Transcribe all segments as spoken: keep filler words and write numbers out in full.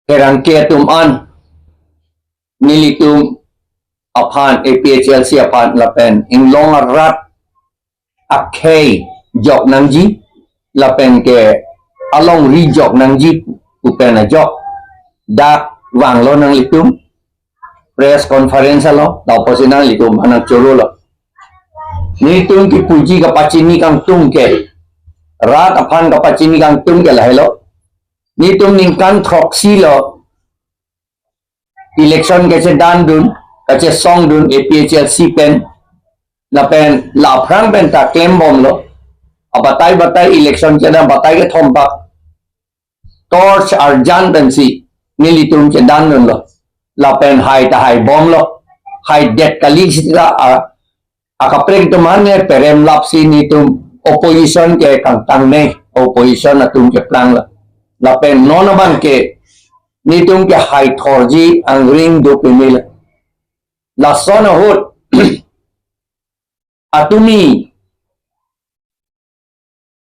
pherangke atum an nelitum aphan, A P H L C aphan lapen inglong arat akhei jok nangji lapen ke alongri jok nangji pu pen ajok dak vanglo nanglitum press conference along, lapusi nanglitum aphan nangchorolo. Nelitum kipuji kapachini kangtung ke, rat aphan kapachini kangtung ke lahelo. Nelitum ningkan throksi lo election kachedandun, kachesongdun A P H L C pen, lapen la aphrang pen ta klembomlo. Abatai batai election kedam batai kethom bak torch arjan pensi nelitum chedandunlo. Lapen hai ta haibomlo. Haidet kali sita a, akaprek atum an ne perem lapsi nelitum opposition ke kangtangnei, opposition atum keplanglo. Lapen non abang ke nelitum ke haithorji angring do pemela. Lason ahut atumi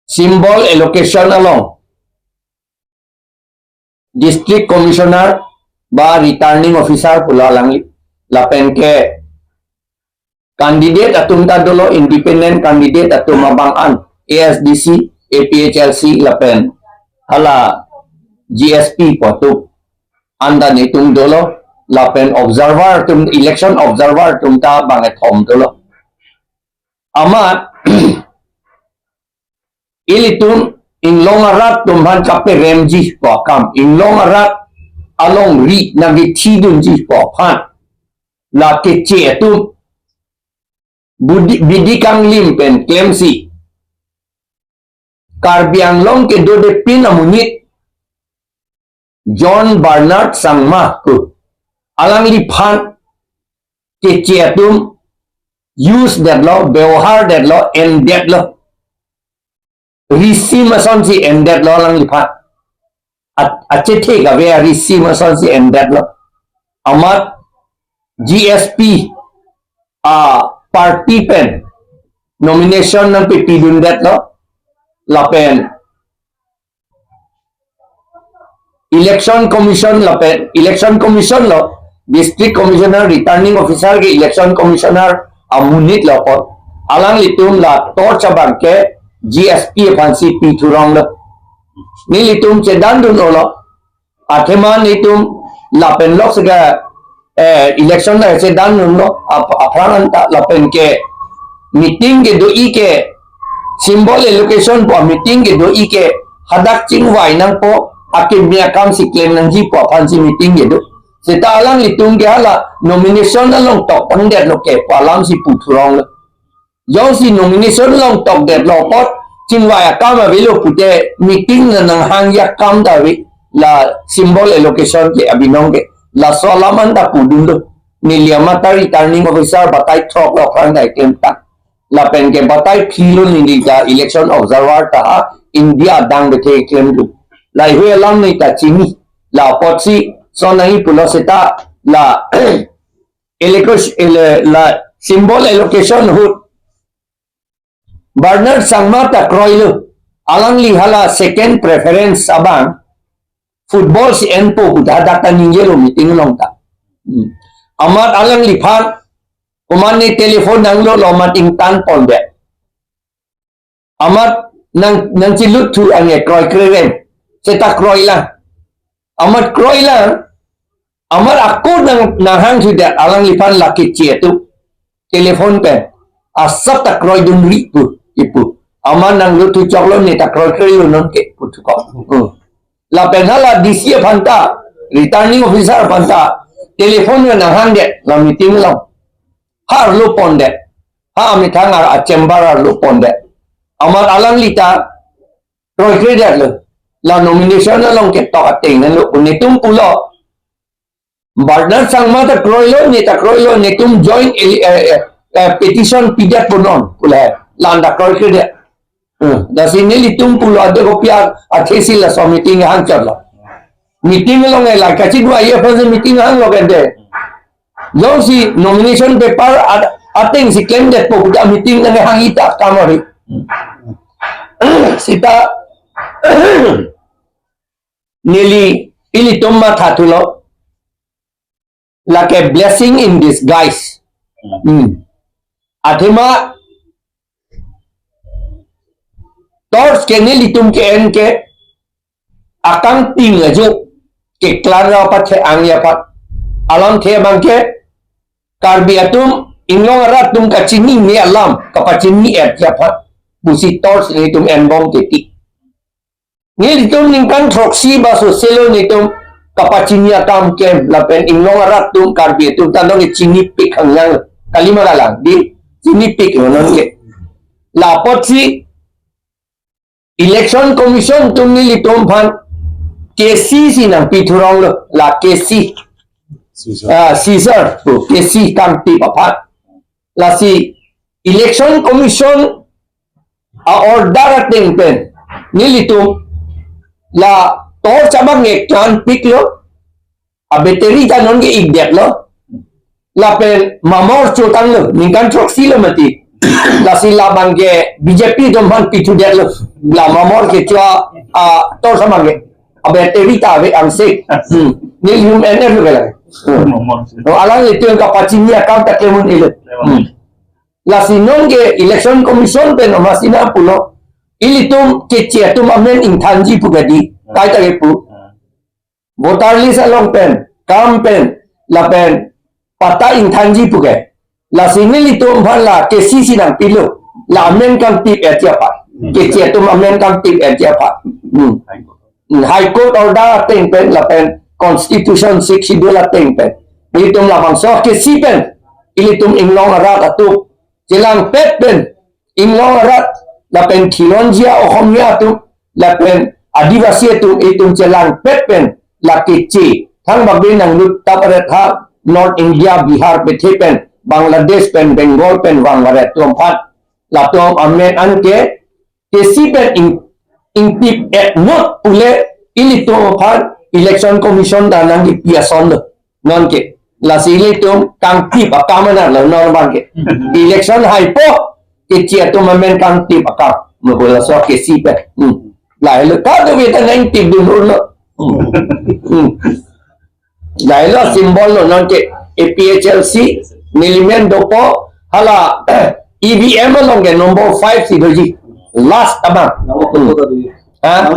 symbol allocation along District Commissioner ba Returning Officer pulo alangli, lapen ke candidate atum ta dolo, independent candidate atum abang an, A S D C, A P H L C lapen hala G S P pu atum an ta nelitum dolo, lapen observer atum, election observer atum ta bangkethom dolo. Amat ilitum inglong arat atum aphan kaperemji pu akam, inglong arat alongri nangkethidunji pu aphan la Keche atum bidi, bidi kanglim pen klemsi Karbi Anglong kedodepin amonit John Bernard Sangma pu alangliphan Keche atum use detlo, bebohar detlo, en detlo. Risim asonsi en detlo alangliphan. A, achethe kave arisim asonsi en detlo. Amat G S P a party pen nomination nangpepidun detlo. Lapen Election Commission lapen Election Commission lo, District Commissioner, Returning Officer ke Election Commissioner amonit lo apot, alanglitum la torch abang ke G S P aphansi pithuronglo. Nelitum chedandun-olo. Athema nelitum lapen lok sega eh, election ta chedandunlo, ap-, aphrang anta lapen ke meeting kedo-i ke, symbol allocation pu meeting kedo-i ke, hadak chingvai nangpo, akimi akamsi klem nangji pu aphansi meeting kedo. Seta alanglitum ke hala nomination along tok pangdetlo ke pu alamsi puthuronglo. Jongsi nomination along tokdetlo apot, chingvai akam avelo pute meeting na nanghangji akam ta ave, la symbol allocation ke abinong ke. Laso alam anta pudunlo. Neli amat ta Returning Officer batai throklo aphrang ta klemtang. Lapen ke batai philo neli ta election observer ta ha India adang bethe klemdun. Lahei alam neli ta chini. La apotsi son nangji pulo seta la allocation, ele-, la symbol allocation ahut Bernard Sangma ta kroilo. Alangli hala second preference abang football si enpo pu ta hadak ta ningjelo meeting along ta. Hmm. Amat alangliphan komatne telephone nanglolo amat ingtan pondet. Amat nang, nangchilut thu ange kroikre rem. Seta kroilang. Amat kroilang. Amat ako nang, nanghangthudet alangliphan la Keche atum telephone pen asap ta kroidunri pu, ipu. Amat nanglut thu choklo, ne ta kroikrelo non ke pu thukok. Hmm. Lapen hala D C aphan ta, Returning Officer aphan ta telephone pen nanghangdet la meeting along. Ha arlo pondet. Ha amethang ar a chamber arlo pondet. Amat alangli ta kroikredetlo. La nomination along ketok ateng henlo, netum pulo. Bernard Sangma ta kroilo, ne ta kroilo, netum joint eli-, eh, eh, eh, petition pidet punon, pu la, la-an ta kroikredet. Hmm, lasi nelitum pulo ade kopi athesi laso meeting hangchotlo. Meeting along e la kachidua ye aphansi meeting hanglo kede. Jongsi nomination paper at-, atengsi klemdetpo pu ta meeting nanghangji ta akam ave. Seta neli Ilitum mathathulo. Lake blessing in disguise. Hmm. Athema torch ke nelitum ke-en ke akangting ajo keklang ra pathe-angji aphan. Alamthe abangke Karbi atum inglong arat atum kachinine alam kapachini-etji aphan pusi torch nelitum enbom titi. Nelitum ningkan throksi ba soselo nelitum kapachini akam kem lapen inglong arat atum Karbi atum ta nonke chinipik hangyang kalima kalang di chinipik lo nonke. La apotsi Election Commission atum nelitum aphan K C si nangpithuronglo, la K C. Seizure. Ah, seizure, oh, K C kangtip aphan. Lasi Election Commission a-order ateng pen nelitum la torch abang eklan piklo, a-battery ta nonke ikdetlo. Lapen mamor chotanglo, ningkan throksi lo mati. Lasi labangke B J P atum aphan pithudetlo. La mamor kecho a, a torch abangke. A-battery ta ave angse. Hmm. Nelitum N F lo kelang. Hmm. Mamor si. Oh, alanglitum kapachini akam ta klemdun-elo. Hmm. Lasi nonke Election Commission pen amatsi nangpulo. Ilitum Keche atum amen ingthanji pu kadi. Kaita kepu. Voter list along pen, kam pen, lapen patta ingthanji puke. Lasi nelitum aphan la K C si nangpilo, la amen kangtip-etji aphan. Keche atum amen kangtip-etji aphan. Hmm. Hmm, High Court order ateng pen, lapen Constitution Sixth Schedule ateng pen. Ilitum labangso K C pen, ilitum inglong arat atum chelangpet pen, inglong arat, lapen Khilonjia Ohomia atum, lapen Adivasi atum, itum chelangpet pen, la Keche thangbak pen nanglut tap aret ha, North India, Bihar, pethe pen, Bangladesh pen, Bengal pen, vang aret atum aphan, latum amen anke, K C pen ing, ingtip-et not pule, ilitum aphan Election Commission ta nangkipi asonlo. Nonke, lasi ilitum kangtip akam anarlo non abangke. Election haipo, Keche atum amen kangtip akam. Mabula so K C pen. Hmm. Lahelo kadokave ta nangtipdun-unlo. Hmm. Hmm. Lahelo symbol lo nonke A P H L C, nelimen dopo, hala E V M along ke number five si doji. Last abang. Hmm. Ha?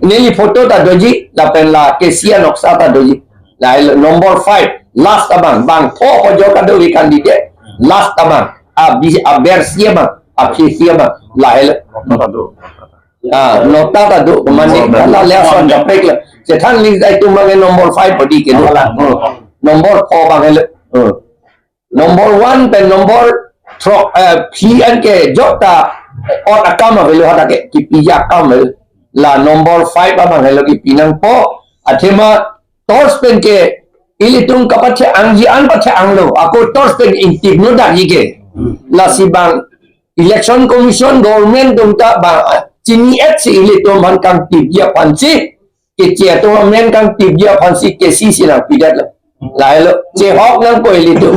Neli photo ta doji, lapen la K C anoksa ta doji. La number five, last abang, bang pho pho jo kadokave candidate, last abang, a bi, a bersi abang, a phisi abang, lahelo. Ah, nota ta do, mane, la le ason kaprek la. Chethan link dai tum abang number five bodi ke do. Number pho abang helo. Hmm. Number one pen number throk, eh, phli anke jokta ot akam avelo hadak ke, kipiji akam avelo. La number five abang helo kipi nangpo, athema torch pen ke ilitum kapathe-angji an pathe-anglo, ako torch pen ingtip no dakji ke. Lasi bang Election Commission government atum ta bang chini-et si ilitum aphan kangtipji aphansi, Keche atum amen kangtipji aphansi K C si nangpidetlo. Lahelo, chehok nangpo ilitum.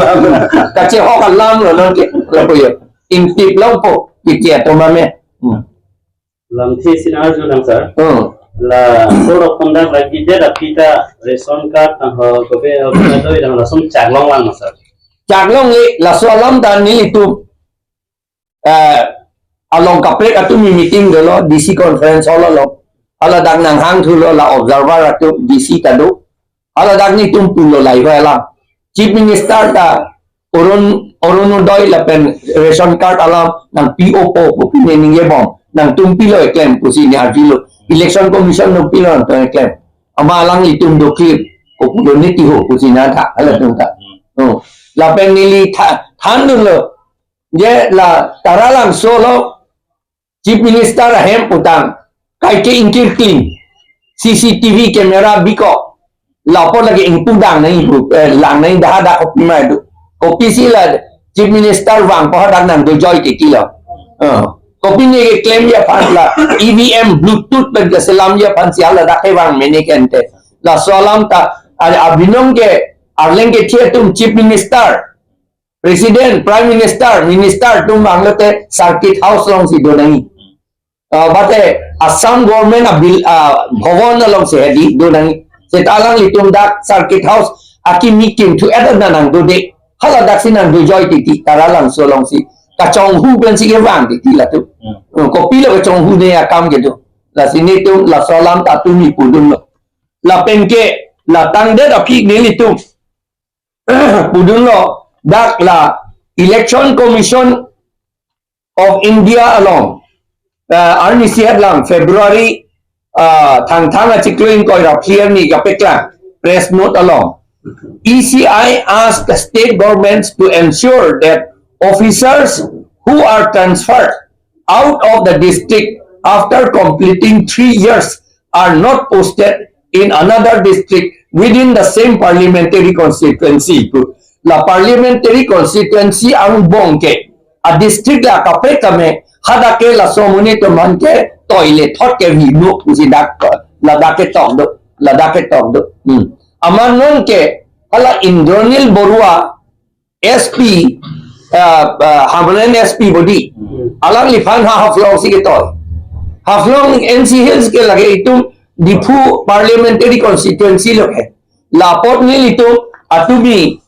Kachehok alam lo nonke, lapu yo. Ingtip longpo, Keche atum amen. Hmm. Lamthe si nang-arju nang, sir. Hmm. La code of conduct lagi dia tapi ta ration card tang ho kobe ho kobe doi tang langsung chaklong lang, sir. Chaklongle, laso alam ta nelitum eh, along kaprek atum meeting dolo, D C conference hall along. Hala dak nanghangthulo la observer atum D C ta do. Hala dak nelitum pulo lahai alam. Chief Minister ta Arun, Arunodoi lapen ration card alam nangpi-opo pu pine ningjebom. Nangtum pilo eklem pusi ne arjulo. Election Commission atum pilo nangtum eklem. Amat alanglitum do clear. Kopulo niti ho pusi nangtha. Halatum ta. Oh. Lapen neli tha, thandunlo. Je la Taralangso along Chief Minister ahem putang kaike ingkirkling C C T V camera bikok lapu lake ingpudang nangji pu, eh, lang nangji dah hadak kopi ma do. Kopisi la Chief Minister vangpo hadak nangdojoi ke kilo. Eh, kopine keklemji aphan la E V M Bluetooth pen keselamji aphansi haladak kevang mene kente. Laso alam ta, a, abinong ke arleng kethe atum Chief Minister President, Prime Minister, Minister atum vanglote Circuit House alongsi do nangji. Ah, mate Assam Government a bil-, ah, Bhavan alongsi hedi do nangji. Seta alanglitum dak Circuit House akimi kimthu et na nangdode. Hala daksi nangdojoi titi Taralangso alongsi. Kachonghu pensi kevang titi latum. Hmm. Hmm, kopilo kachonghu ne akam kedo. Lasi netum laso alam ta tumi pudunlo. Lapen ke la tangdet aphi nelitum pudunlo, dak la Election Commission of India along, uh, arnisi het lang February, uh, Thangthang achiklo ingkoi ra phli arni kapeklang press note along, E C I asked the state governments to ensure that officers who are transferred out of the district after completing three years are not posted in another district within the same parliamentary constituency. La parliamentary constituency angbong ke a district la kaprek tame hadak ke laso amonit atum aphan ke toilet thot ke vino pusi dak, ladak ketok do, ladak ketok do. Hmm. Amat non ke hala Indranil Baruah S P, uh, uh, Hamren S P body. Hmm. Alangliphan ha Haflong si ketoi. Haflong N C Hills ke lake itum Diphu parliamentary constituency lo ke. Lapot nelitum atumi,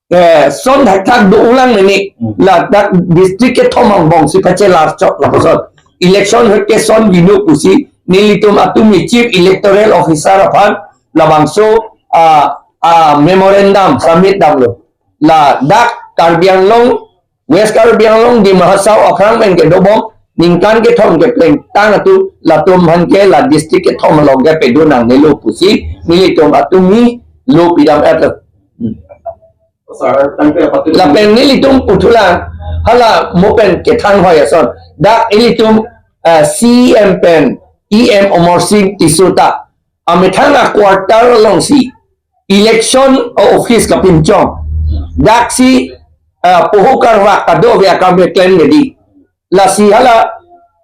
eh, son thakthak do ulang mene. Hmm. Ladak district kethom angbong si pachelar chok lapuson. Election hot ke son vino pusi nelitum atumi Chief Electoral Officer aphan labangso, ah, ah, memorandum submit damlo. Ladak Karbi Anglong, West Karbi Anglong, Dima Hasao aphrang pen kedobom ningkan kethom kepleng tang atum latum aphan ke la district kethom along ke pedo nangnelo pusi nelitum atumi lo pidam et lo. Hmm. Sir, tangte apa tu? Lapen nelitum puthulang hala mo pen kethanghoi ason. Dak ilitum, eh, C M pen E M Amarsing Tisso ta amethang a quarter alongsi election office kapinchong. Daksi, eh, poho karvak kadokave akam keklem dedi. Lasi hala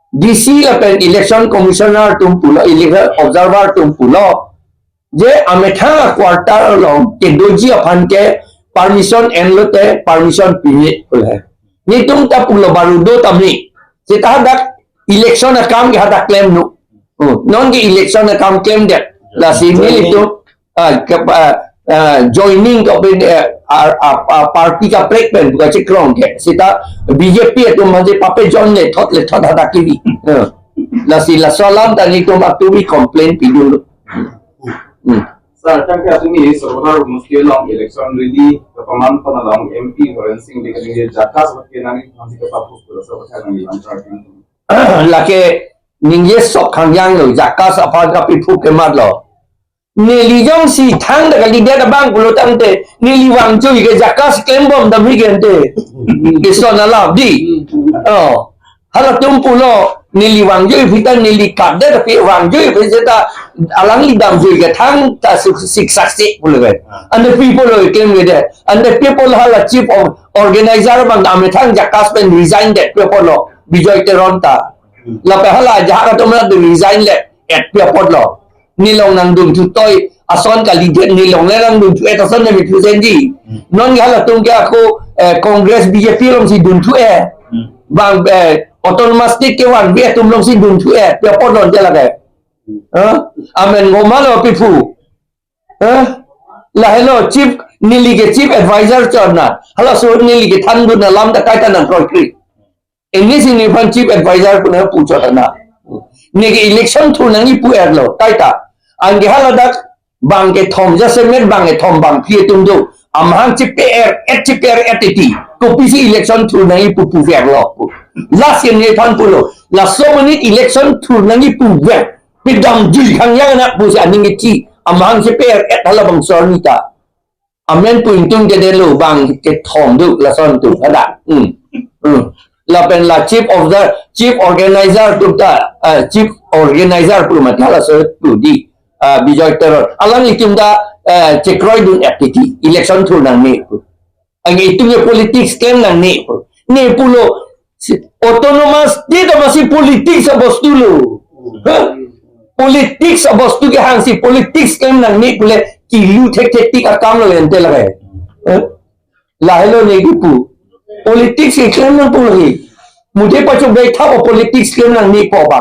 D C lapen election commissioner atum pulo, election observer atum pulo, je amethang a quarter along kedoji aphan ke permission enlote permission pini pulo. Netum ta pulo baru do tame. Seta hadak election akam ke hadak klemnon. Hmm. Non ke election akam klemdet. Lasi nelitum, ah, ke, ah, ah, joining ke pen, eh, ah, ah, ah, party kaprek pen buka chikrong ke. Seta B J P atum manje pape John le thot le thot hadak kevi. Hmm. Lasi laso alam ta netum atumi complain pidunlo. Hmm. Sir, tangte atumi Sarbadar Musti along election rally kepaman pon along M P Horen Sing Bey kaningje JACAS aphan ke nangli thansi kepapus pura sa aphan nangli lancar. Lake ningje sok khangjang lo, JACAS aphan kapiphu kemat lo. Neli jongsi thangta kalidet abang pulo tangte, neli vangjui ke JACAS klembom dam hi gente. Ison alam di. Oh. Halatum pulo, neli vangjui aphi ta neli katdet aphi vangjui aphi seta alangli damjui ke thangta sik, sik saksi pulo ke. And the people are claim with that. And the people hala chief of organizer abang amethang JACAS pen resign det pi apotlo Bijoy Teron ta. Lapen hala ajahak atum la resign le et pi apotlo. Nelong nangdunthu toi ason kalidet, nelong le nangdunthu et ason ne mithu senji. Hmm. Non ke halatum ke ako, eh, Congress B J P alongsi dunthu et. Hmm. Bang, eh, autonomous state kevanve atum alongsi dunthu et. Pi apot non je lake. Hmm. Huh? Amen ngoma lo piphu. Huh? Lahelo chief, neli ke chief advisor chorna. Halaso neli kethandun alam ta kaita nangkroikre. Ini si nephan chief advisor pu nangpu chot ana. Neke election thur nangji pu etlo, kaita. Anke haladak bang kethom jasemet bang kethom bang phli atum do. Amahang chipe-er et, chipe-er et titi. Kopisi election thur nangji pu puverlo. Lasi nephan pulo. Laso amonit election thur nangji puver. Pidamjui khangjang anak pusi aning kethi. Amahang chipe-er et halabangso arni ta. Amen pu ingtungjedetlo bang kethom do lason atum hadak. Hmm. Hmm. Lapen la chief of the, chief organizer atum ta, ah, chief organizer pu mati halaso atum di, ah, Bijoy Teron. Alanglitum ta, ah, chekroidun et titi. Election thur nangne pu. Anke itum ke politics klem nangne pu. Ne pulo, si, autonomous state amatsi politics abostu lo. Huh? Politics abostu kehangsi politics klem nangne pule kilu thekthetik akam lo ente lake. Huh? Lahelo ne kipu. Politics ke klem nangpo lake. Mute pachobei thap o politics klem nangne po ba.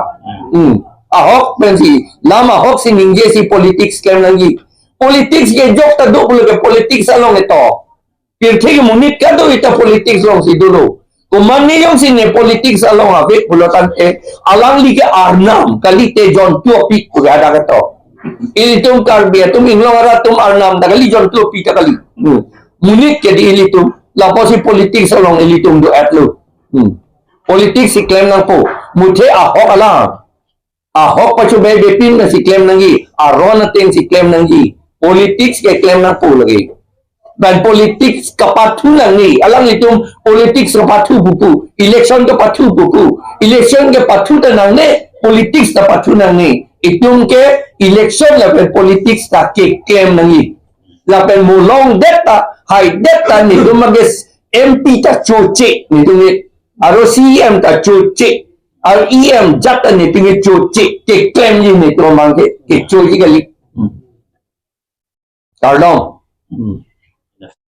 Hmm. Ahok pensi, lam ahok si ningjesi politics klem nangji. Politics ke jok ta do pulo ke politics along eto. Pirthe ke monit kado-i ta politics alongsi dolo. Komatne jongsi ne politics along ave pulo tangte alangli ke arnam kalite jontu aphi pu ke hadak eto. Ilitum Karbi atum, Inglong arat atum arnam ta kali, jontu aphi ta kali. Hmm. Monit ke dei ilitum. Lapusi politics along ilitum do-etlo. Hmm. Politics si klem nangpo. Muthe ahok alam, ahok pachobeibepin nangsi klem nangji, aron atengsi klem nangji. Politics ke klem nangpo lake. Lapen politics kapathu nangne, alanglitum politics kapathu pupu, election kapathu pupu, election kapathu ta nangne, politics ta pathu nangne. Itum ke election lapen politics ta keklem nangji. Lapen molongdet ta, haidet ta netum age M P ta choche, netum ke, aro C E M ta choche, aro E M jat ta netum ke choche, keklemji netum abang ke, kechoji kali. Hmm. Kardom. Hmm.